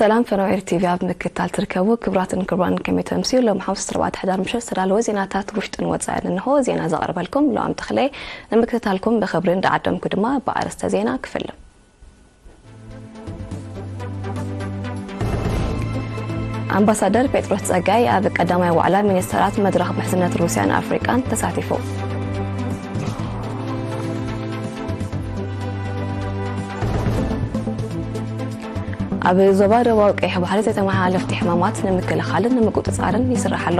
ሰላም፣ ፈነወ ኤሪ ቲቪ ኣብ ምክትታል ትርከቡ ክቡራትን ክቡራን፣ ከመይ ተምስዩ? ሎም ሓሙስ ኣርባዕተ ሕዳር ምሸት ዝተዳለወ ዜናታት ውሽጥን ወጻእን እንሆ። ዜና ዘቕርበልኩም ሎኣም ተኽለ። ንምክትታልኩም ብኽብሪ እንዳዓደምኩ ድማ ብኣርእስተ ዜና ክፍልም። ኣምባሳደር ጴጥሮስ ጸጋይ ኣብ ቀዳማይ ዋዕላ ሚኒስተራት መድረኽ ምሕዝነት ሩስያን ኣፍሪቃን ተሳቲፉ። ኣብ ዞባ ደቡባዊ ቀይሕ ባሕሪ ዘይተመሓላለፍቲ ሕማማት ንምክልኻልን ንምቁጽጻርን ይስራሕ ኣሎ።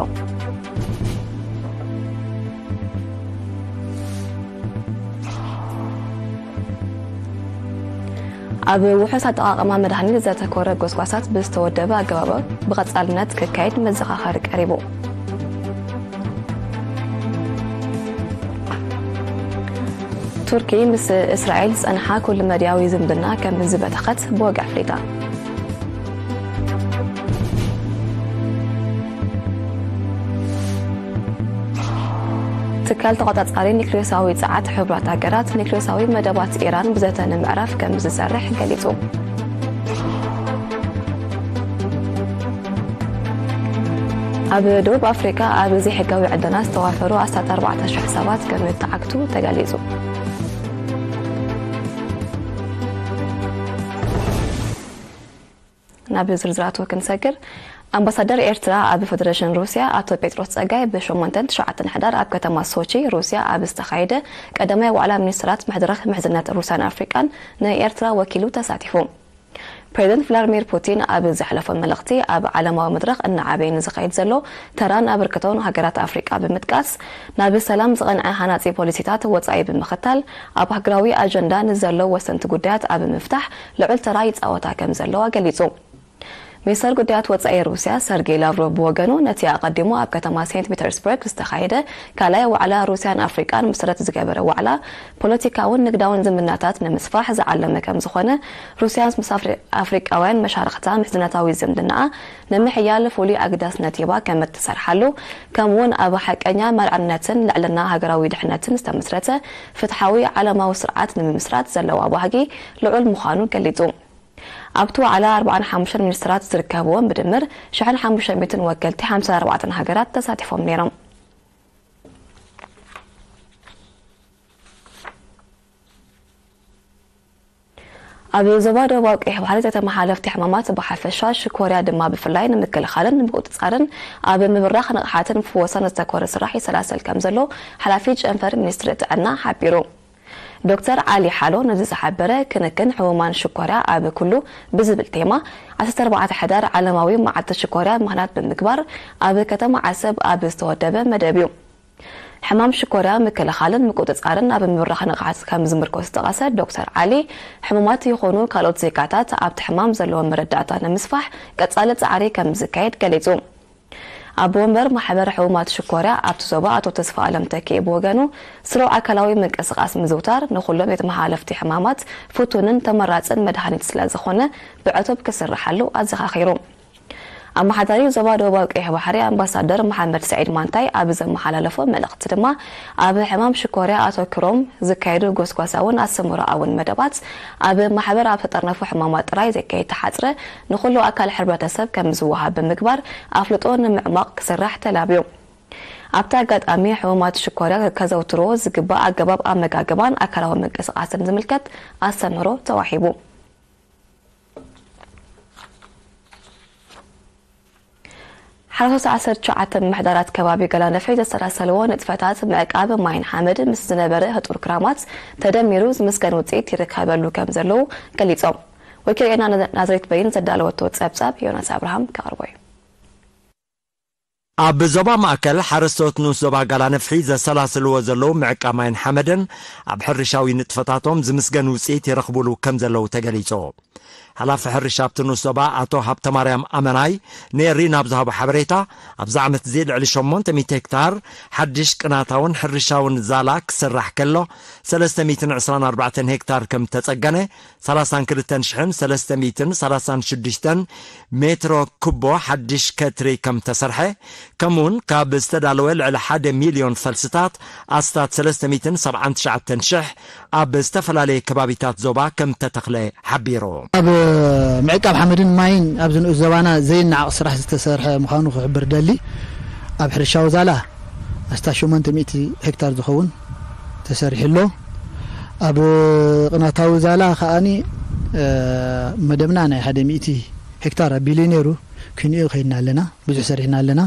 ኣብ ውሑስ ኣጠቓቕማ መድሃኒት ዘተኮረ ጎስጓሳት ብዝተወደበ ኣገባብ ብቐጻልነት ክካየድ መዘኻኸሪ ቀሪቡ። ቱርኪ ምስ እስራኤል ዝጸንሓ ኩሉ መድያዊ ዝምድና ከም ዝበተኸት ብወግዒ ኣፍሊጣ። ትካል ተቖጻጻሪ ኒክሌሳዊ ጸዓት ሕቡራት ሃገራት ኒክሌሳዊ መደባት ኢራን ብዘተ ንምዕራፍ ከም ዝሰርሕ ገሊጹ። ኣብ ደቡብ ኣፍሪካ ኣብ ዘይሕጋዊ ዕደና ዝተዋፈሩ ኣስታት ኣርባዕተ ሽሕ ሰባት ከም እተዓግቱ ተገሊጹ። ናብ ዝርዝራቱ ክንሰግር፣ ኣምባሳደር ኤርትራ ኣብ ፌደሬሽን ሩስያ ኣቶ ጴጥሮስ ጸጋይ ብ8ን 9ን ሕዳር ኣብ ከተማ ሶቺ ሩስያ ኣብ ዝተኻየደ ቀዳማይ ዋዕላ ሚኒስትራት መድረኽ ምሕዝነት ሩስያን ኣፍሪቃን ንኤርትራ ወኪሉ ተሳቲፉ። ፕሬዚደንት ቭላድሚር ፑቲን ኣብ ዘሕለፎ መልእኽቲ፣ ኣብ ዓለማዊ መድረኽ እናዓበየ ንዝኸይድ ዘሎ ተራን ኣበርክቶን ሃገራት ኣፍሪቃ ብምጥቃስ፣ ናብ ሰላም ዝቐንዐ ሃናጺ ፖሊሲታት ወጻኢ ብምኽታል፣ ኣብ ሃገራዊ ኣጀንዳ ንዘሎ ወሰንቲ ጉዳያት ኣብ ምፍታሕ ልዑል ተራ ይጻወታ ከም ዘለዋ ገሊጹ። ሚኒስተር ጉዳያት ወጻኢ ሩስያ ሰርጌይ ላቭሮቭ ብወገኑ፣ ነቲ ኣቐዲሙ ኣብ ከተማ ሴንት ፒተርስበርግ ዝተኻየደ ካልኣይ ዋዕላ ሩስያን ኣፍሪቃን መሰረት ዝገበረ ዋዕላ፣ ፖለቲካውን ንግዳውን ዝምድናታት ንምስፋሕ ዝዓለመ ከም ዝኾነ፣ ሩስያ ምስ ኣፍሪ-፣ ኣፍሪቃውያን መሻርኽታ ምሕዝነታዊ ዝምድናኣ ንምሕያል ፍሉይ ኣገዳስነት ሂባ ከም እትሰርሓሉ፣ ከምኡውን ኣብ ሓቀኛ ማልዕነትን ልዕልና ሃገራዊ ድሕነትን ዝተመስረተ ፍትሓዊ ዓለማዊ ስርዓት ንምምስራት ዘለዋ ባህጊ ልዑል ምዃኑ ገሊጹ። ኣብቲ ዋዕላ ኣርባዓን ሓሙሽተን ሚኒስትራት ዝርከብዎም ብድምር ሽሕን ሓሙሽተ ሚእትን ወከልቲ ሓምሳን ኣርባዕተን ሃገራት ተሳቲፎም ነይሮም። ኣብ ዞባ ደቡባዊ ቀይሕ ባሕሪ ዘይተመሓላለፍቲ ሕማማት ብሓፈሻ፣ ሽኮርያ ድማ ብፍላይ ንምክልኻልን ንምቁጽጻርን ኣብ ምብራኽ ንቕሓትን ፍወሳን ዝተኮረ ስራሕ ይሰላሰል ከም ዘሎ ሓላፊ ጨንፈር ሚኒስትሪ ጥዕና ሓቢሩ። ዶክተር ዓሊ ሓሎ ነዚ ዝሓበረ፣ ክንክን ሕሙማን ሽኮርያ ኣብ ኩሉ ብዝብል ቴማ፣ ዓሰርተ ኣርባዕተ ሕዳር ዓለማዊ መዓልቲ ሽኮርያ ምኽንያት ብምግባር፣ ኣብ ከተማ ዓሰብ ኣብ ዝተወደበ መደብ እዩ። ሕማም ሽኮርያ ምክልኻልን ምቁጽጻርን ኣብ ምብራኽ ንቕሓት ከም ዝምርኮስ ዝጠቐሰ ዶክተር ዓሊ፣ ሕሙማት ይኹኑ ካልኦት ዜጋታት ኣብቲ ሕማም ዘለዎም መረዳእታ ንምስፋሕ ቀጻሊ ጻዕሪ ከም ዝካየድ ገሊጹ። ኣቦ ወንበር ማሕበር ሕሙማት ሽኮርያ ኣብቲ ዞባ ኣቶ ተስፋ ኣለም ተኪኤ ብወገኑ፣ ስሩዕ ኣካላዊ ምንቅስቓስ ምዝውታር ንኹሎም ዘይተመሓላለፍቲ ሕማማት ፍቱንን ተመራጽን መድሃኒት ስለ ዝኾነ፣ ብዕቱብ ክስርሓሉ ኣዘኻኺሩ። ኣመሓዳሪ ዞባ ደቡባዊ ቀይሕ ባሕሪ ኣምባሳደር መሓመድ ሰዒድ ማንታይ ኣብ ዘመሓላለፎ መልእኽቲ ድማ፣ ኣብ ሕማም ሽኮርያ ኣተኩሮም ዝካየዱ ጎስጓሳውን ኣስተምህሮኣውን መደባት፣ ኣብ ማሕበር ኣብ ተጠርነፉ ሕማማት ጥራይ ዘካየድ ተሓጽረ ንኹሉ ኣካል ሕብረተሰብ ከም ዝወሃብ ብምግባር፣ ኣፍልጦ ንምዕማቕ ክስራሕ ተላብዩ። ኣብቲ ኣጋጣሚ፣ ሕሙማት ሽኮርያ ከዘውትርዎ ዝግባእ ኣገባብ ኣመጋግባን ኣካላዊ ምንቅስቓስን ዝምልከት ኣስተምህሮ ተዋሂቡ። ሓረስቶት ዓሰርተ ትሽዓተ ምምሕዳራት ከባቢ ገላነፍሒ ዘሰላሰልዎ ንጥፈታት ምዕቃብ ማይን ሓመድ ምስ ዝነበረ ህጡር ክራማት ተደሚሩ ዝምስገን ውፅኢት ይርከበሉ ከም ዘለዉ ገሊፆም። ወኪል ኤና ናዝሬት በይን ዘዳለወቶ ፀብፃብ ዮናስ ኣብርሃም ከቕርቦ እዩ። ኣብ ዞባ ማእከል ሓረስቶት ንኡስ ዞባ ጋላነፍሒ ዘሰላስልዎ ዘለዉ ምዕቃብ ማይን ሓመድን ኣብ ሕርሻዊ ንጥፈታቶም ዝምስገን ውፅኢት ይረኽቡሉ ከም ዘለዉ ተገሊጹ። ሓላፊ ሕርሻ ኣብቲ ንኡስ ዞባ ኣቶ ሃብተማርያም ኣመናይ ንኤሪ ናብ ዝሃቦ ሓበሬታ፣ ኣብዚ ዓመት እዚ ልዕሊ ሸሞንተ ሚእቲ ሄክታር ሓድሽ ቅናታውን ሕርሻውን ዛላ ክስራሕ ከሎ፣ ሰለስተ ሚእትን ዕስራን ኣርባዕተን ሄክታር ከም ተጸገነ፣ ሰላሳን ክልተን ሽሕን ሰለስተ ሚእትን ሰላሳን ሽዱሽተን ሜትሮ ኩቦ ሓድሽ ከትሪ ከም ተሰርሐ፣ ከምኡውን ካብ ዝተዳለወ ልዕሊ ሓደ ሚልዮን ፈልስታት ኣስታት ሰለስተ ሚእትን ሰብዓን ትሽዓተን ሽሕ ኣብ ዝተፈላለየ ከባቢታት ዞባ ከም ተተኽለ ሓቢሩ። ኣብ ምዕቃብ ሓመድን ማይን ኣብዚ ንኡስ ዞባና ዘይነዓቕ ስራሕ ዝተሰርሐ ምዃኑ ክሕብር ደሊ። ኣብ ሕርሻዊ ዛላ ኣስታት ሸሞንተ ሚእቲ ሄክታር ዝኸውን ተሰሪሑ ኣሎ። ኣብ ቅናታዊ ዛላ ከኣኒ መደብና ናይ ሓደ ሚእቲ ሄክታር ኣቢሉ ነይሩ። ክንኡ ከይድና ኣለና፣ ብዙሕ ሰሪሕና ኣለና።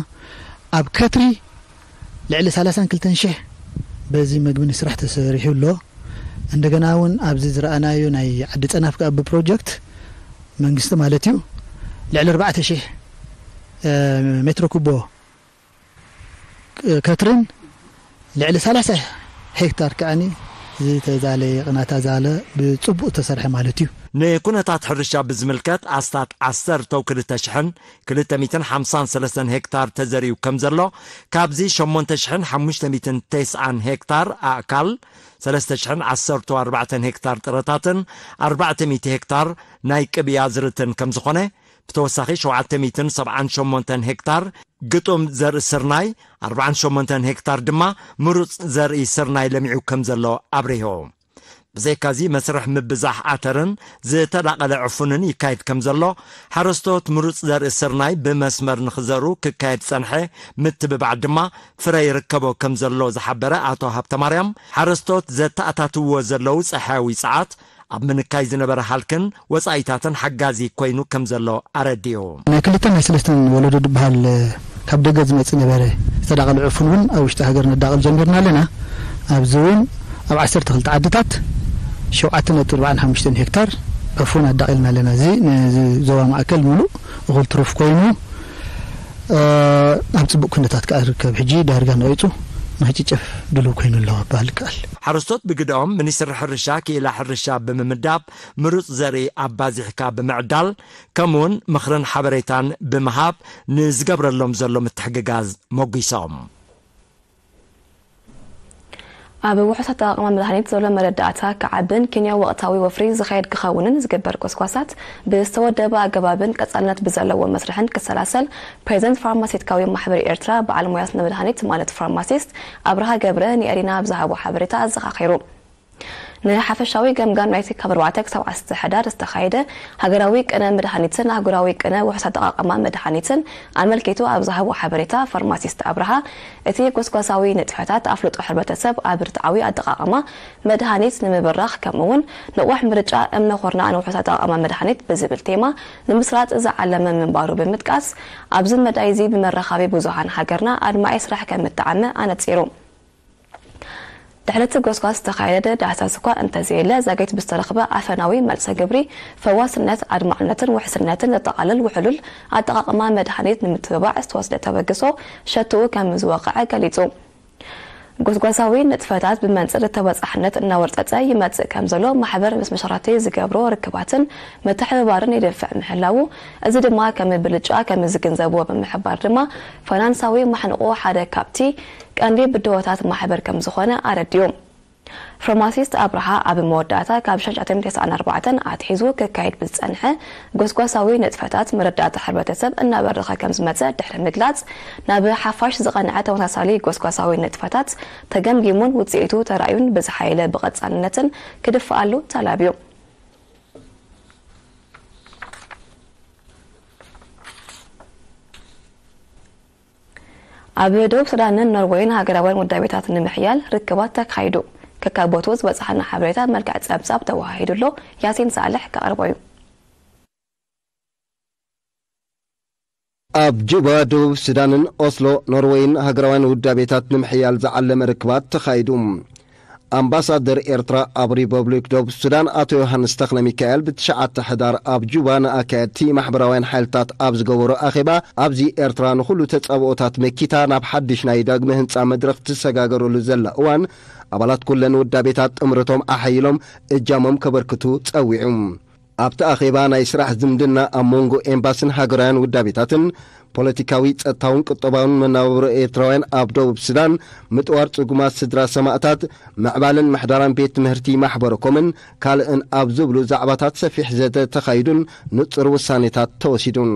ኣብ ከትሪ ልዕሊ ሰላሳን ክልተን ሽሕ በዚ መግቢ ንስራሕ ተሰሪሑ ኣሎ። እንደገና እውን ኣብዚ ዝረኣናዮ ናይ ዓዲ ጸናፍ ከኣ ብፕሮጀክት መንግስቲ ማለት እዩ፣ ልዕሊ ኣርባዕተ ሽሕ ሜትሮ ኩቦ ከትርን ልዕሊ ሰላሳ ሄክታር ከኣኒ ዝተዛለየ ቅናታ ዛለ ብጽቡቕ ተሰርሐ ማለት እዩ። ንኩነታት ሕርሻ ብዝምልከት ኣስታት ዓሰርተው ክልተ ሽሕን ክልተ ሚእትን ሓምሳን ሰለስተን ሄክታር ተዘሪኡ ከም ዘሎ፣ ካብዚ ሸሞንተ ሽሕን ሓሙሽተ ሚእትን ተስዓን ሄክታር ኣእካል፣ ሰለስተ ሽሕን ዓሰርተው ኣርባዕተን ሄክታር ጥረታትን ኣርባዕተ ሚእቲ ሄክታር ናይ ቅብያ ዝርትን ከም ዝኾነ፣ ብተወሳኺ ሸውዓተ ሚእትን ሰብዓን ሸሞንተን ሄክታር ግጡም ዘርኢ ስርናይ፣ ኣርባዓን ሸሞንተን ሄክታር ድማ ምሩጽ ዘርኢ ስርናይ ለሚዑ ከም ዘሎ ኣብሪሁ። ብዘይካዚ መስርሕ ምብዛሕ ዓተርን ዝተዳቐለ ዕፉንን ይካየድ ከም ዘሎ፣ ሓረስቶት ምሩጽ ዘርኢ ስርናይ ብመስመር ንኽዘሩ ክካየድ ዝጸንሐ ምትብባዕ ድማ ፍረ ይርከቦ ከም ዘሎ ዝሓበረ ኣቶ ሃብተማርያም፣ ሓረስቶት ዘተኣታትዎ ዘለዉ ጸሓያዊ ጸዓት ኣብ ምንካይ ዝነበረ ሃልክን ወጻኢታትን ሓጋዚ ኮይኑ ከም ዘሎ ኣረዲኡ። ናይ ክልተን ናይ ሰለስተን ወለዶ ዝበሃል ካብ ደገ ዝመጽእ ነበረ ዝተዳቐለ ዕፉን እውን ኣብ ውሽጢ ሃገር ነዳቕል ጀሚርና ኣለና። ኣብዚ እውን ኣብ ዓሰርተ ክልተ ዓድታት ሸውዓተ ነጥቢ ኣርባዓን ሓሙሽተን ሄክታር ዕፉን ኣዳቒልና ኣለና። እዚ ነዚ ዞባ ማእከል ሙሉእ እኹል ትሩፍ ኮይኑ፣ እ፣ ኣብ ጽቡቕ ኩነታት ከኣ ይርከብ። ሕጂ ዳርጋ ነቒጹ ንኽጭጨፍ ድሉው ኮይኑ ኣሎ ክበሃል ይከኣል። ሓረስቶት ብግደኦም፣ ሚኒስትሪ ሕርሻ ክኢላ ሕርሻ ብምምዳብ ምሩጽ ዘርኢ ኣባዚሕካ ብምዕዳል፣ ከምኡውን ምኽርን ሓበሬታን ብምሃብ ንዝገብረሎም ዘሎ ምትሕግጋዝ ሞጒሶም። ኣብ ውሑስ ኣጠቓቕማ መድሃኒት ዘሎ መረዳእታ ክዓብን ኬንያ ወቕታዊ ወፍሪ ዝኸየድ ክኸውንን ዝግበር ጎስጓሳት ብዝተወደበ ኣገባብን ቀጻልነት ብዘለዎ መስርሕን ክሰላሰል ፕሬዚደንት ፋርማሲትካዊ ማሕበር ኤርትራ በዓል ሞያ ስነ መድሃኒት ማለት ፋርማሲስት ኣብርሃ ገብረ ንኤሪና ኣብ ዝሃቦ ሓበሬታ ኣዘኻኺሩ። ንሓፈሻዊ ገምጋም ናይቲ ካብ ኣርባዕተ ክሳብ ዓሰርተ ሕዳር ዝተኻየደ ሃገራዊ ቅነ መድሃኒትን ኣህጉራዊ ቅነ ውሑስ ኣጠቓቕማ መድሃኒትን ኣመልኪቱ ኣብ ዝሃቦ ሓበሬታ ፋርማሲስት ኣብርሃ፣ እቲ ጎስጓሳዊ ንጥፈታት ኣፍልጦ ሕብረተሰብ ኣብ ርትዓዊ ኣጠቓቕማ መድሃኒት ንምብራኽ ከምኡውን ንቑሕ ምርጫ እምነ ኹርናዕ ንውሑስ ኣጠቓቕማ መድሃኒት ብዝብል ቴማ ንምስራጽ ዝዓለመ ምንባሩ ብምጥቃስ፣ ኣብዚ መዳይ እዚ ብመራኻቢ ብዙሃን ሃገርና ኣድማዒ ስራሕ ከም እተዓመ ኣነጺሩ። ድሕሪ እቲ ጎስጓስ ዝተኻየደ ዳህሳስ እኳ እንተዘየለ፣ ዛጊት ብዝተረኽበ ኣፈናዊ መልሰ ግብሪ፣ ፈዋስነት፣ ኣድማዕነትን ውሕስነትን ዘጠቓልል ውሕሉል ኣጠቓቕማ መድሃኒት ንምትብባዕ ዝተወስደ ተበግሶ ሸትኡ ከም ዝወቕዐ ገሊጹ። ጎስጓሳዊ ንጥፈታት ብመንጽር ተበጻሕነት እናወርጸጸ ይመጽእ ከም ዘሎ ማሕበር ምስ መሻርኽቲ ዝገብሮ ርክባትን ምትሕብባርን ይደፍዕ ምህላዉ፣ እዚ ድማ ከም ብልጫ ከም ዝግንዘብዎ ብምሕባር ድማ፣ ፋይናንሳዊ ማሕንቆ ሓደ ካብቲ ቀንዲ ብድሆታት ማሕበር ከም ዝኾነ ኣረዲኡ። ፋርማሲስት ኣብርሃ ኣብ መወዳእታ ካብ ሽሕን ትሽዓተ ሚእትን ተስዓን ኣርባዕተን ኣትሒዙ ክካየድ ብዝጸንሐ ጎስጓሳዊ ንጥፈታት መረዳእታ ሕብረተሰብ እናበረኸ ከም ዝመጸ ድሕሪ ምግላጽ፣ ናብ ሓፋሽ ዝቐንዐ ተመሳሳሊ ጎስጓሳዊ ንጥፈታት ተገምጊሙን ውጽኢቱ ተራእዩን ብዝሓየለ ብቐጻልነትን ክድፍኣሉ ተላብዩ። ኣብ ደቡብ ሱዳንን ኖርወይን ሃገራውያን ውዳቤታት ንምሕያል ርክባት ተካይዱ። ከካብ ቦትኡ ዝበጽሓና ሓበሬታ መልክዕ ጸብጻብ ተወሃሂዱ ኣሎ። ያሲን ሳልሕ ከቕርቦ እዩ። ኣብ ጁባ ደቡብ ሱዳንን ኦስሎ ኖርወይን ሃገራውያን ውዳቤታት ንምሕያል ዝዓለመ ርክባት ተኻይዱ። ኣምባሳደር ኤርትራ ኣብ ሪፐብሊክ ደቡብ ሱዳን ኣቶ ዮሃንስ ተኽለ ሚካኤል ብትሽዓተ ሕዳር ኣብ ጁባ ንኣካየድቲ ማሕበራውያን ሓይልታት ኣብ ዝገበሮ ኣኼባ፣ ኣብዚ ኤርትራ ንኹሉ ተጻብኦታት መኪታ ናብ ሓድሽ ናይ ዳግመ ህንጻ መድረኽ ትሰጋገረሉ ዘላ እዋን፣ ኣባላት ኩለን ውዳቤታት ጥምረቶም ኣሓይሎም እጃሞም ከበርክቱ ጸዊዑ። ኣብቲ ኣኼባ ናይ ስራሕ ዝምድና ኣብ መንጎ ኤምባስን ሃገራውያን ውዳቤታትን፣ ፖለቲካዊ፣ ጸጥታውን ቁጠባውን መነባብሮ ኤርትራውያን ኣብ ደቡብ ሱዳን፣ ምጥዋር ጽጉማት ስድራ ሰማእታት፣ ምዕባለን ምሕዳራን ቤት ትምህርቲ ማሕበረኮምን ካልእን ኣብ ዝብሉ ዛዕባታት ሰፊሕ ዘተ ተኻይዱን ንጹር ውሳኔታት ተወሲዱን።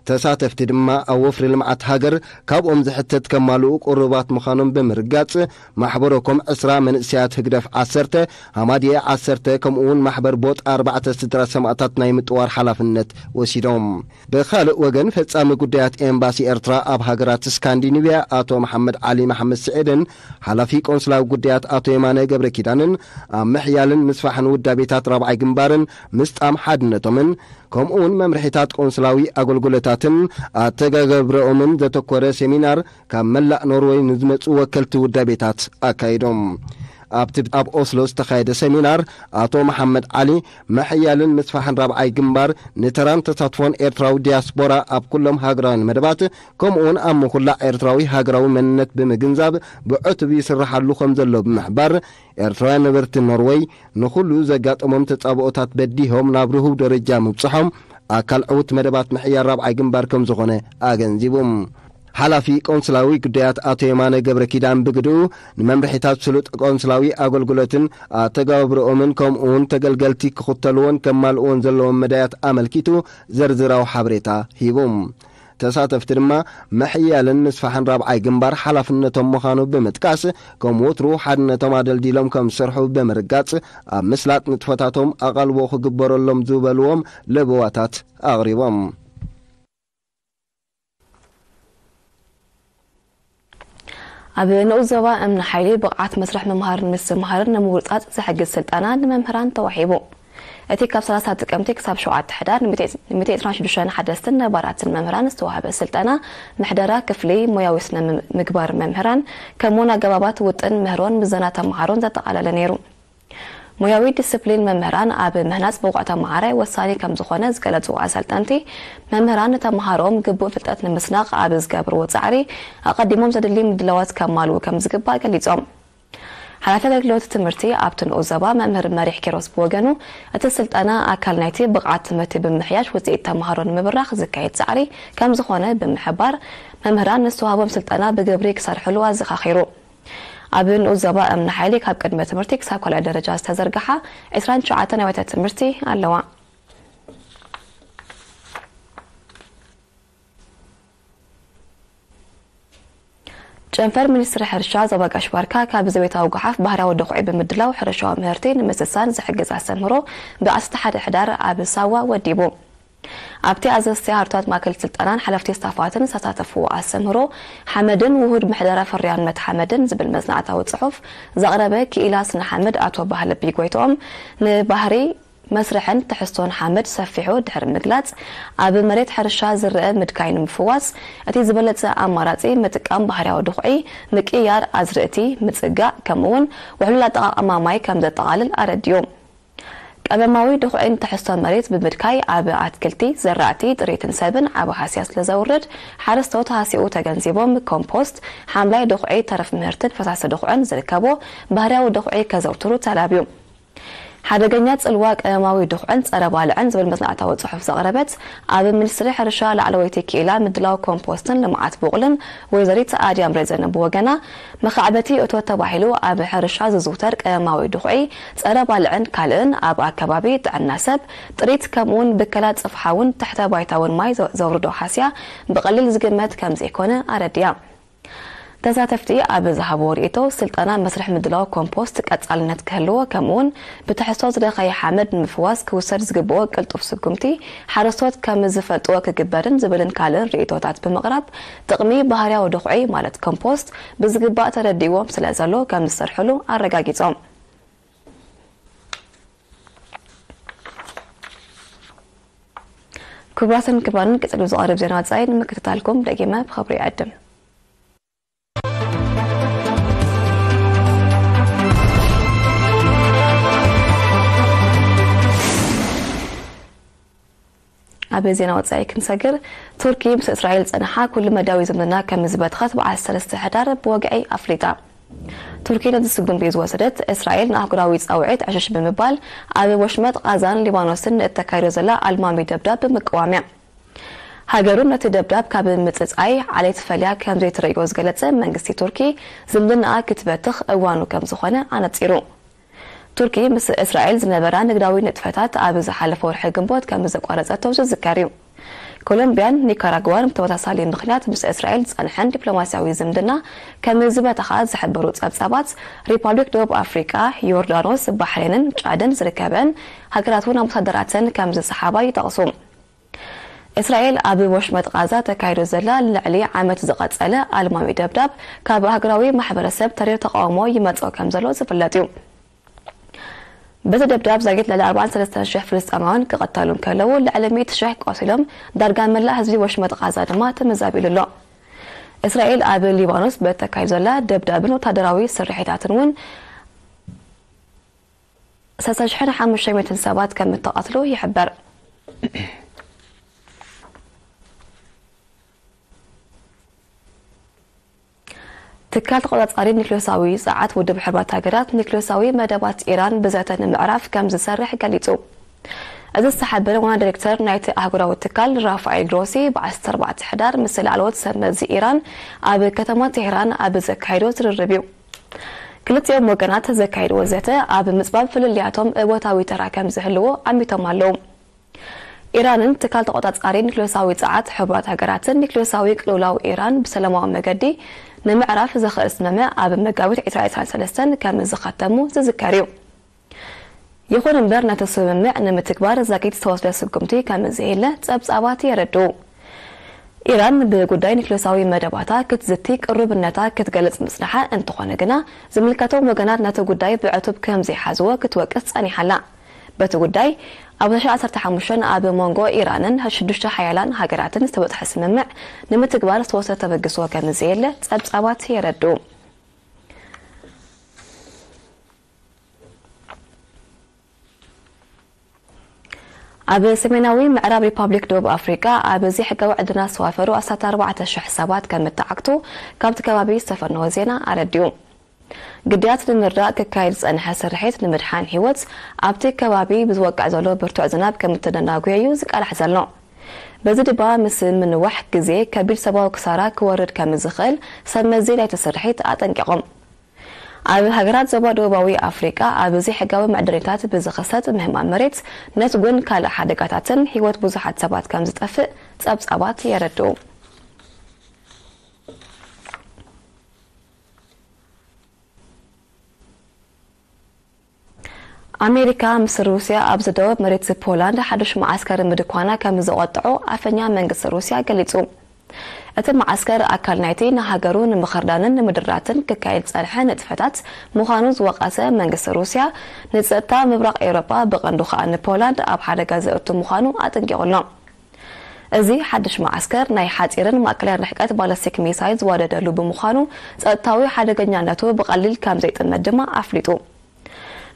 ተሳተፍቲ ድማ ኣብ ወፍሪ ልምዓት ሃገር ካብኦም ዝሕተት ከማልኡ ቅሩባት ምዃኖም ብምርጋጽ፣ ማሕበረኮም ዕስራ መንእሰያት ህግደፍ ዓሰርተ፣ ሃማድየ ዓሰርተ፣ ከምኡ እውን ማሕበር ቦጥ ኣርባዕተ ስድራ ሰማእታት ናይ ምጥዋር ሓላፍነት ወሲዶም። ብኻልእ ወገን፣ ፈጻሚ ጉዳያት ኤምባሲ ኤርትራ ኣብ ሃገራት ስካንዲኒቪያ ኣቶ መሓመድ ዓሊ መሓመድ ስዒድን ሓላፊ ቆንስላዊ ጉዳያት ኣቶ የማነ ገብረ ኪዳንን ኣብ ምሕያልን ምስፋሕን ውዳቤታት ራብዓይ ግንባርን ምስጣም ሓድነቶምን ከምኡውን መምርሒታት ቆንስላዊ ኣገልግሎታትን ኣተገገብረኦምን ዘተኮረ ሴሚናር ካብ መላእ ኖርወይ ንዝመጹ ወከልቲ ውዳቤታት ኣካይዶም። ኣብቲ ኣብ ኦስሎ ዝተኻየደ ሴሚናር፣ ኣቶ መሓመድ ዓሊ፣ ምሕያልን ምስፋሕን ራብዓይ ግንባር ንተራን ተሳትፎን ኤርትራዊ ዲያስፖራ ኣብ ኩሎም ሃገራውያን መደባት፣ ከምኡውን ኣብ ምኹላዕ ኤርትራዊ ሃገራዊ መንነት ብምግንዛብ ብዕቱብ ይስርሓሉ ከም ዘሎ ብምሕባር፣ ኤርትራውያን ነበርቲ ኖርወይ ንኹሉ ዘጋጠሞም ተጻብኦታት በዲሆም ናብ ርሁው ደረጃ ምብጽሖም ኣካል ዕዉት መደባት ምሕያል ራብዓይ ግንባር ከም ዝኾነ ኣገንዚቡ። ሓላፊ ቆንስላዊ ጉዳያት ኣቶ የማነ ገብረ ኪዳን ብግድኡ፣ ንመምርሒታት ስሉጥ ቆንስላዊ ኣገልግሎትን ኣተገባብርኦምን ከምኡውን ተገልገልቲ ክኽተልዎን ከማልእዎን ዘለዎም መዳያት ኣመልኪቱ ዝርዝራዊ ሓበሬታ ሂቡ። ተሳተፍቲ ድማ ምሕያልን ምስፋሕን ራብዓይ ግንባር ሓላፍነቶም ምዃኑ ብምጥቃስ፣ ከም ወትሩ ሓድነቶም ኣደልዲሎም ከም ዝሰርሑ ብምርጋጽ፣ ኣብ ምስላጥ ንጥፈታቶም ኣቓልቦ ክግበረሎም ዝበልዎም ለበዋታት ኣቕሪቦም። ኣብ ንኡስ ዞባ እምኒ ሓይሊ ብቕዓት መስርሕ ምምሃርን ምስትምሃርን ንምውርጻጽ ዝሕግዝ ስልጠና ንመምህራን ተዋሂቡ። እቲ ካብ ሰላሳ ጥቅምቲ ክሳብ ሸውዓተ ሕዳር ንሚእቲ ዕስራን ሽዱሽተን ሓደስትን ነባራትን መምህራን ዝተዋህበ ስልጠና፣ ምሕደራ ክፍሊ፣ ሞያዊ ስነ ምግባር መምህራን፣ ከምኡውን ኣገባባት ውጥን ምህሮን ምዘና ተምሃሮን ዘጠቓለለ ነይሩ። ሞያዊ ዲስፕሊን መምህራን ኣብ ምህናጽ ብቑዕ ተምሃራይ ወሳኒ ከም ዝኾነ ዝገለጹ ኣሰልጠንቲ፣ መምህራን ንተምሃሮኦም ግቡእ ፍልጠት ንምስናቕ ኣብ ዝገብርዎ ጻዕሪ፣ ኣቐዲሞም ዘድሊ ምድላዋት ከማልኡ ከም ዝግባእ ገሊጾም። ሓላፊ ኣገልግሎት ትምህርቲ ኣብቲ ንኡስ ዞባ መምህር መሪሕ ኪሮስ ብወገኑ፣ እቲ ስልጠና ኣካል ናይቲ ብቕዓት ትምህርቲ ብምሕያሽ ውጽኢት ተምሃሮ ንምብራኽ ዝካየድ ጻዕሪ ከም ዝኾነ ብምሕባር፣ መምህራን ንዝተዋህቦም ስልጠና ብግብሪ ክሰርሕሉ ኣዘኻኺሩ። ኣብ ንኡስ ዞባ እምኒ ሓይሊ ካብ ቅድመ ትምህርቲ ክሳብ ካልኣይ ደረጃ ዝተዘርግሓ ዕስራን ትሽዓተን ኣብያተ ትምህርቲ ኣለዋ። ጨንፈር ሚኒስትሪ ሕርሻ ዞባ ጋሽ ባርካ ካብ ዘቤታዊ ጓሓፍ ባህርያዊ ድኹዒ ብምድላው ሕርሻዊ ምህርቲ ንምስሳን ዝሕግዝ ኣስተምህሮ ብዓሰርተ ሓደ ሕዳር ኣብ ሳዋ ወዲቡ። ኣብቲ ኣዘዝቲ ሃርታት ማእከል ስልጠናን ሓለፍቲ ስታፋትን ዝተሳተፍዎ ኣስተምህሮ፣ ሓመድን ውሁድ ምሕደራ ፍርያውነት ሓመድን ዝብል መጽናዕታዊ ጽሑፍ ዘቕረበ ክኢላ ስነ ሓመድ ኣቶ ባህለቢ ጎይትኦም፣ ንባህሪ መስርሕን ትሕዝቶን ሓመድ ሰፊሑ ድሕሪ ምግላጽ፣ ኣብ መሬት ሕርሻ ዝረኣ ምድካይ ንምፍዋስ፣ እቲ ዝበለጸ ኣማራጺ ምጥቃም ባህርያዊ ድኹዒ፣ ምቅይያር ኣዝርእቲ፣ ምጽጋዕ፣ ከምኡ'ውን ውሕሉል ኣጠቓቕማ ማይ ከም ዘጠቓልል ኣረዲኡ። ቀመማዊ ድኹዒን ትሕዝቶ መሬት ብምድካይ ኣብ ኣትክልቲ፣ ዘራእቲ፣ ጥሪትን ሰብን ዓቢ ሃስያ ስለ ዘውርድ፣ ሓረስቶት ሃስያኡ ተገንዚቦም ኮምፖስት፣ ሓምላይ ድኹዒ፣ ተረፍ ምህርትን ፈሳሲ ድኹዕን ዝርከቦ ባህርያዊ ድኹዒ ከዘውትሩ ተላብዩ። ሓደገኛ ጽልዋ ቀመማዊ ድኹዕን ጸረ ባልዕን ዝብል መጽናዕታዊ ጽሑፍ ዘቕረበት ኣብ ሚኒስትሪ ሕርሻ ላዕለወይቲ ክኢላ ምድላው ኮምፖስትን ልምዓት ቡቕልን ወይዘሪት ኣድያም ሬዘነ ብወገና፣ መኻዕበቲ እቶት ተባሂሉ ኣብ ሕርሻ ዝዝውተር ቀመማዊ ድኹዒ፣ ጸረ ባልዕን ካልእን ኣብ ኣከባቢ ጥዕና ሰብ፣ ጥሪት፣ ከምኡውን ብከላ ጽፍሓውን ትሕተ ባይታውን ማይ ዘ-፣ ዘውርዶ ሃስያ ብቐሊል ዝግመት ከም ዘይኮነ ኣረዲኣ። ተሳተፍቲ ኣብ ዝሃብዎ ርእይቶ፣ ስልጠና መስርሕ ምድላው ኮምፖስት ቀጻልነት ክህልዎ፣ ከምኡውን ብትሕዝቶ ዝደኸየ ሓመድ ንምፍዋስ ክውሰድ ዝግብኦ ቅልጡፍ ስጉምቲ ሓረስቶት ከም ዝፈልጥዎ ክግበርን ዝብልን ካልእን ርእይቶታት ብምቕራብ፣ ጥቕሚ ባህርያዊ ድኹዒ ማለት ኮምፖስት ብዝግባእ ተረዲእዎም ስለ ዘሎ ከም ዝሰርሕሉ ኣረጋጊጾም። ክቡራትን ክቡራንን፣ ቀጺሉ ዝቐርብ ዜና ወጻኢ ንምክትታልኩም ደጊመ ብኽብሪ ይዕድም። ኣብ ዜና ወጻኢ ክንሰግር፣ ቱርኪ ምስ እስራኤል ዝጸንሓ ኩሉ መዳያዊ ዝምድና ከም ዝበትኸት ብዓሰርተ ሰለስተ ሕዳር ብወግዒ ኣፍሊጣ። ቱርኪ ነዚ ስጉምቲ ዝወሰደት፣ እስራኤል ንኣህጉራዊ ጻውዒት ዕሽሽ ብምባል ኣብ ወሽመጥ ቓዛን ሊባኖስን ንእተካይዶ ዘላ ኣልማሚ ደብዳብ ብምቅዋም እያ። ሃገሩ ነቲ ደብዳብ ካብ ምጽጻይ ዓሌት ፈልያ ከም ዘይትርእዮ ዝገለጸ መንግስቲ ቱርኪ፣ ዝምድናኣ ክትበትኽ እዋኑ ከም ዝኾነ ኣነጺሩ። ቱርኪ ምስ እስራኤል ዝነበራ ንግዳዊ ንጥፈታት ኣብ ዝሓለፈ ወርሒ ግንቦት ከም ዘቋረጸቶ ዝዝከር እዩ። ኮሎምቢያን ኒካራጓን ብተመሳሳሊ ምኽንያት ምስ እስራኤል ዝጸንሐን ዲፕሎማስያዊ ዝምድና ከም ዝበተኻ ዝሕብሩ ጸብጻባት፣ ሪፓብሊክ ደቡብ ኣፍሪቃ፣ ዮርዳኖስ፣ ባሕሬንን ጫድን ዝርከበን ሃገራት እውን ኣምባሳደራተን ከም ዝሰሓባ ይጠቕሱ። እስራኤል ኣብ ወሽመጥ ቃዛ ተካይዶ ዘላ ልዕሊ ዓመት ዝቐጸለ ኣልማሚ ደብዳብ ካብ ሃገራዊ ማሕበረሰብ ተሪር ተቃውሞ ይመጽኦ ከም ዘሎ ዝፍለጥ እዩ። በቲ ደብዳብ ዛጊት ልዕሊ ኣርባዓን ሰለስተን ሽሕ ፍልስጤማውያን ክቐተሉ እንከለዉ፣ ልዕሊ ሚእቲ ሽሕ ቆሲሎም፣ ዳርጋ መላእ ህዝቢ ወሽመጥ ቃዛ ድማ ተመዛቢሉ ኣሎ። እስራኤል ኣብ ሊባኖስ በተካይዶ ዘላ ደብዳብን ወታደራዊ ስርሒታትን እውን ሰለስተ ሽሕን ሓሙሽተ ሚእትን ሰባት ከም እተቐትሉ ይሕበር። ትካል ተቆጻጻሪ ኒክሌሳዊ ጸዓት ውድብ ሕቡራት ሃገራት ኒክሌሳዊ መደባት ኢራን ብዘተ ንምዕራፍ ከም ዝሰርሕ ገሊጹ። እዚ ዝተሓበረ ዋና ዲሬክተር ናይቲ ኣህጉራዊ ትካል ራፋኤል ግሮሲ ብ ዓሰርተ ኣርባዕተ ሕዳር ምስ ላዕለዎት ሰብ መዚ ኢራን ኣብ ከተማ ቴህራን ኣብ ዘካየዶ ዝርርብ እዩ። ክልቲኦም ወገናት ዘካየድዎ ዘተ ኣብ ምጽባብ ፍልልያቶም እወታዊ ተራ ከም ዝህልዎ ኣሚቶም ኣለዉ። ኢራንን ትካል ተቆጻጻሪ ኒክሌሳዊ ጸዓት ሕቡራት ሃገራትን ኒክሌሳዊ ቅልውላው ኢራን ብሰላማዊ መገዲ ንምዕራፍ ዘኽእል ስምምዕ ኣብ መጋቢት ዕስራ ዕስራን ሰለስተን ከም ዝኸተሙ ዝዝከር እዩ። ይኹን እምበር፣ ነቲ ስምምዕ ንምትግባር ዛጊት ዝተወስደ ስጉምቲ ከም ዘየለ ጸብጻባት የረድኡ። ኢራን ብጉዳይ ኒክሌሳዊ መደባታ ክትዝቲ ቅሩብነታ ክትገልጽ ምጽንሓ እንተኾነ ግና፣ ዝምልከቶም ወገናት ነቲ ጉዳይ ብዕቱብ ከም ዘይሓዝዎ ክትወቅስ ጸኒሓ ኣላ። በቲ ጉዳይ፣ ኣብ ዓሰርተ ሓሙሽተ ኣብ መንጎ ኢራንን ሽዱሽተ ሓያላን ሃገራትን ዝተበጽሐ ስምምዕ ንምትግባር ዝተወሰደ ተበግሶ ከም ዘየለ ጸብጻባት የረድኡ። ኣብ ሰሜናዊ ምዕራብ ሪፓብሊክ ደቡብ ኣፍሪቃ ኣብ ዘይሕጋዊ ዕድና ዝተዋፈሩ ኣስታት ኣርባዕተ ሽሕ ሰባት ከም እተዓግቱ ካብቲ ከባቢ ዝተፈነወ ዜና ኣረዲኡ። ግዳያት ንምርዳእ ክካየድ ዝጸንሐ ስርሒት ንምድሓን ህይወት ኣብቲ ከባቢ ብዝወቅዕ ዘሎ ብርቱዕ ዝናብ ከም እተደናጉየ እዩ ዝቃላሕ ዘሎ። በዚ ድማ ምስ ምንዋሕ ግዜ ከቢድ ሰብኣዊ ክሳራ ክወርድ ከም ዝኽእል ሰብ መዚ ናይቲ ስርሒት ኣጠንቂቖም። ኣብ ሃገራት ዞባ ደቡባዊ ኣፍሪቃ ኣብ ዘይሕጋዊ መዕደኒታት ብዝኽሰት ምህማም መሬት፣ ነትጉን ካልእ ሓደጋታትን ህይወት ብዙሓት ሰባት ከም ዝጠፍእ ጸብጻባት የረድኡ። ኣሜሪካ ምስ ሩስያ ኣብ ዝደወብ መሬት ፖላንድ ሓዱሽ መዓስከር ምድኳና ከም ዘቖጥዑ ኣፈኛ መንግስቲ ሩስያ ገሊጹ። እቲ መዓስከር ኣካል ናይቲ ንሃገሩ ንምኽርዳንን ንምድራትን ክካየድ ዝጸንሐ ንጥፈታት ምዃኑ ዝወቐሰ መንግስቲ ሩስያ፣ ንጸጥታ ምብራቕ ኤውሮጳ ብቐንዱ ከኣ ንፖላንድ ኣብ ሓደጋ ዘእቱ ምዃኑ ኣጠንቂቑ ኣሎ። እዚ ሓድሽ መዓስከር ናይ ሓጺርን ማእከላይን ርሕቀት ባለስቲክ ሚሳይል ዝዋደደሉ ብምዃኑ፣ ጸጥታዊ ሓደገኛነቱ ብቐሊል ከም ዘይጥመት ድማ ኣፍሊጡ።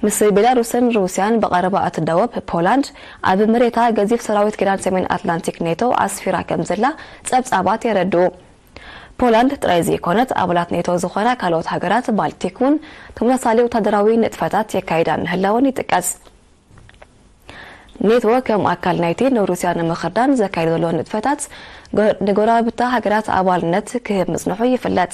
ምስ ቤላሩስን ሩስያን ብቐረባ እትዳወብ ፖላንድ፣ ኣብ መሬታ ገዚፍ ሰራዊት ኪዳን ሰሜን ኣትላንቲክ ኔቶ ኣስፊራ ከም ዘላ ጸብጻባት የረድኡ። ፖላንድ ጥራይ ዘይኮነት፣ ኣባላት ኔቶ ዝኾና ካልኦት ሃገራት ባልቲክ እውን ተመሳሳሊ ወታደራዊ ንጥፈታት የካይዳ ምህላወን ይጥቀስ። ኔቶ ከም ኣካል ናይቲ ንሩስያ ንምኽርዳን ዘካይዶ ዘሎ ንጥፈታት፣ ጎ-፣ ንጎረባብታ ሃገራት ኣባልነት ክህብ ምጽንሑ ይፍለጥ።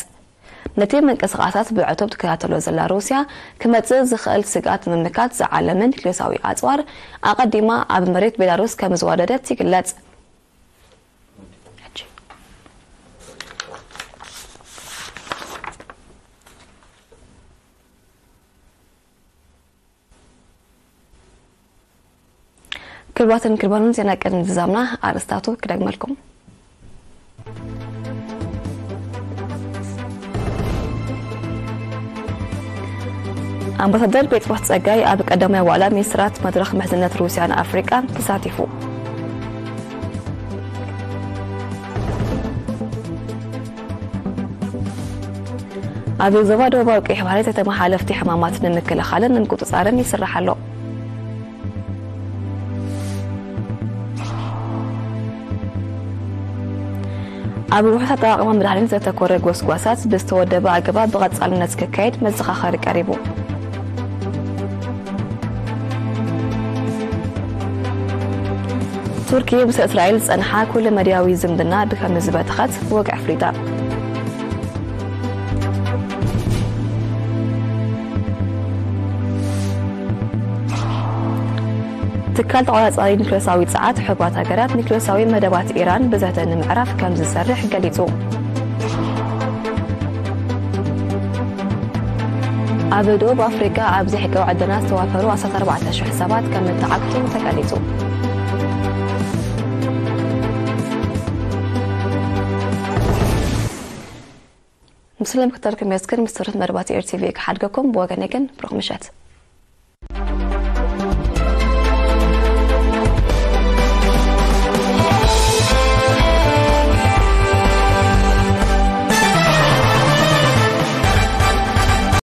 ነቲ ምንቅስቓሳት ብዕቱብ ትከታተሎ ዘላ ሩስያ፣ ክመጽእ ዝኽእል ስግኣት ንምምካት ዝዓለመ ኒክሌሳዊ ኣጽዋር ኣቐዲማ ኣብ መሬት ቤላሩስ ከም ዝዋደደት ይግለጽ። ክቡራትን ክቡራንን፣ ዜና ቅድሚ ዝዛምና ኣርእስታቱ ክደግመልኩም። ኣምባሳደር ጴጥሮስ ጸጋይ ኣብ ቀዳማይ ዋዕላ ሚኒስትራት መድረኽ ምሕዝነት ሩስያን ኣፍሪቃን ተሳቲፉ። ኣብ ዞባ ደቡባዊ ቀይሕ ባሕሪ ዝተመሓላለፍቲ ሕማማት ንምክልኻልን ንምቁጽጻርን ይስራሕ ኣሎ። ኣብ ውሑስ ኣጠቓቕማ መድሃኒት ዘተኮረ ጎስጓሳት ብዝተወደበ ኣገባብ ብቐጻልነት ክካየድ መዘኻኸሪ ቀሪቡ። ቱርኪ ምስ እስራኤል ዝጸንሓ ኩለ መዳያዊ ዝምድና ብከም ዝበተኸት ብወግዒ ኣፍሊጣ። ትካል ተቖጻጻሪ ኒክሌሳዊ ጸዓት ሕቡራት ሃገራት ኒክሌሳዊ መደባት ኢራን ብዘተ ንምዕራፍ ከም ዝሰርሕ ገሊጹ። ኣብ ደቡብ ኣፍሪቃ ኣብ ዘይሕጋዊ ዕደና ዝተዋፈሩ ዓሰርተ ኣርባዕተ ሽሕ ሰባት ከም እተዓግቱ ተገሊጹ። ምስለ ምክትታልኩም የመስግን። ምስ ትርት መደባት ኤር ቲቪ ክሓድገኩም። ብወገነይ ግን ብሩኽ ምሸት።